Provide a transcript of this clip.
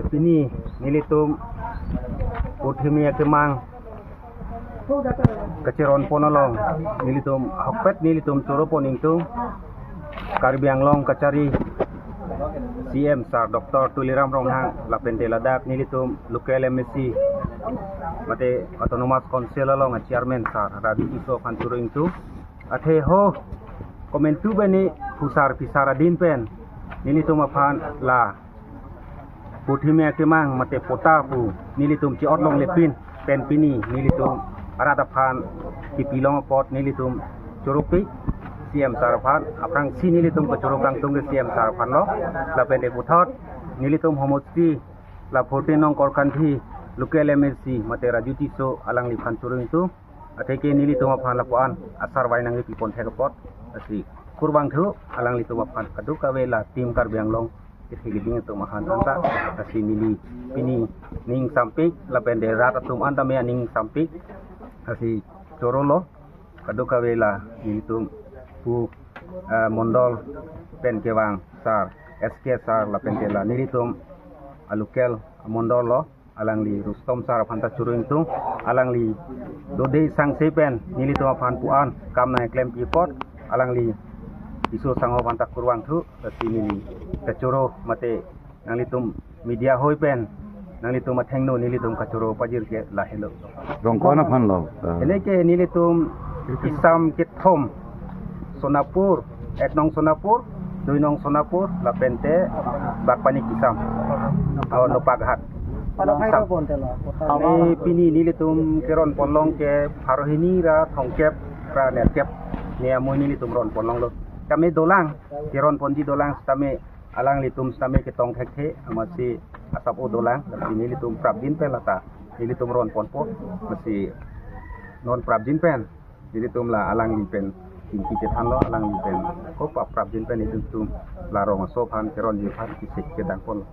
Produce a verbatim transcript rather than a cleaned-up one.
Pini nelitum Purthimi akemang kacheron pon along nelitum ahokpet nelitum choro pon ingtung, Karbi Anglong kachari C M sir Doctor Tuliram Ronghang lapente ladak nelitum local M A C mate Autonomous Council along a chairman sir Raju Tisso aphan choro ingtung. Athe ho komantu bani phusar phisar adin pen nelitum aphan la Purthimi akemang mate patta pu nelitum chi-ot longlepin pen pini nelitum arat aphan kipi long apot nelitum choropi C M sir aphan, aphrangsi nelitum kachoro kangtung ke C M sir aphan lo. Lapente puthot nelitum homosti la fourteen nong Korkanthi local M A C mate Raju Tisso alangliphan choro ingtung. Atheke nelitum aphan lapuan asarvai nangkepi pon thek apot lasi kurvangthu alanglitum aphan, kadokave la Team Karbi Anglong kethe keding atum ahan anta lasi neli pini ning sampik lapente rat atum anta me aning sampik lasi choro lo. Kadokave la nelitum pu, eh, mondol pen kevang sir S K sir lapente la nelitum a local mondol lo, alangli Rustom sir aphan ta choro ingtung, alangli dode sangse pen nelitum aphan puan kam nangklempi apot alangli Tisso sangho aphan ta kurvangthu lasi neli kachoro mate nanglitum media hoi pen nanglitum athengno nelitum kachoro pajir ke lahelo. Rong ko-an aphan lo? Eh. Ene ke nelitum kisam kethom, Sonapur, ek nong Sonapur, dui nong Sonapur, lapente Bakpani kisam. Oh, Nopaghat. Pada hai Sam- ro pon telo. Ni pini nelitum keron pon long ke pharo hini ra thomkep ra nerkep ni amoi nelitum ron pon longlo. Kami dolang, keron ponji dolang sitame alanglitum sitame ketong thekthe, amatsi asap-o dolang, lasi nelitum prapjin pen lata nelitum ron ponpo, lasi non prapjin pen nelitum la alangli pen chingki chethanlo, alangli pen kopa prapjin pen nelitum la rong aso aphan keronji aphan kisik kedang ponlo.